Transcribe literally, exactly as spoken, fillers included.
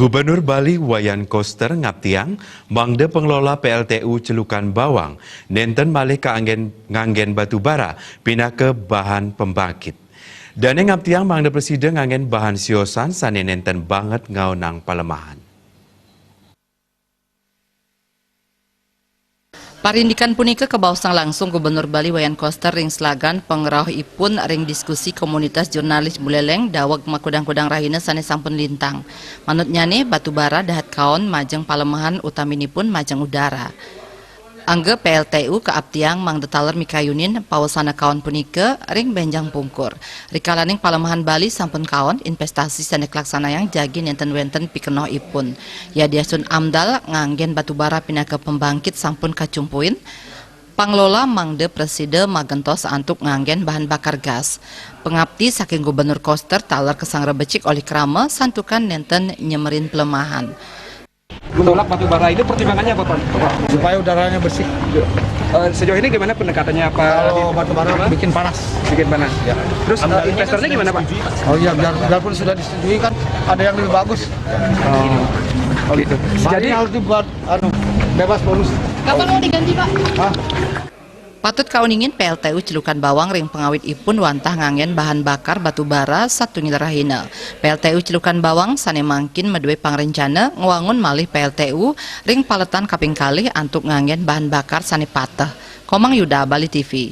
Gubernur Bali Wayan Koster ngaptiang mangda pengelola P L T U Celukan Bawang nenten malih kaanggen nganggen batu bara pinaka bahan pembangkit. Dane ngaptiang mangda prasida nganggen bahan siosan sane nenten banget ngaonang palemahan. Parindikan punika kabaosang langsung Gubernur Bali Wayan Koster ring selagan pangrauhipun ring diskusi komunitas jurnalis Buleleng daweg makudang-kudang rahina sane sampun lintang. Manutnyane, batu bara dahat kaon majeng palemahan, utaminipun majeng udara. Angga P L T U kaaptiang mangda taler mikayunin pawesana kaon punika ring benjang pungkur. Rikalaning palemahan Bali sampun kaon, investasi sane kalaksanayang jagi nenten wenten pikenohipun. Yadiastun amdal nganggen batu bara pinaka pembangkit sampun kacumpuin, panglola mangda prasida magentos antuk nganggen bahan bakar gas. Pangapti saking Gubernur Koster taler kasangrebecik olih krama santukan nenten nyemerin pelemahan. Menolak batu bara itu pertimbangannya apa, Pak? Supaya udaranya bersih. Eh, sejauh ini gimana pendekatannya, Pak? Kalau batu bara bikin panas. Bikin panas. Ya. Terus, eh, investornya gimana, Pak? Oh iya, biar, biarpun sudah disetujui kan ada yang lebih bagus. Oh, oh gitu. Jadi harus dibuat, anu, bebas bonus. Kapan mau diganti, Pak? Hah? Patut kauningin P L T U Celukan Bawang ring pangawitipun wantah nganggen bahan bakar batu bara satunggal rahina. P L T U Celukan Bawang sane mangkin madue pangrencana ngwangun malih P L T U ring paletan kaping kalih antuk nganggen bahan bakar sane pateh. Komang Yuda, Bali T V.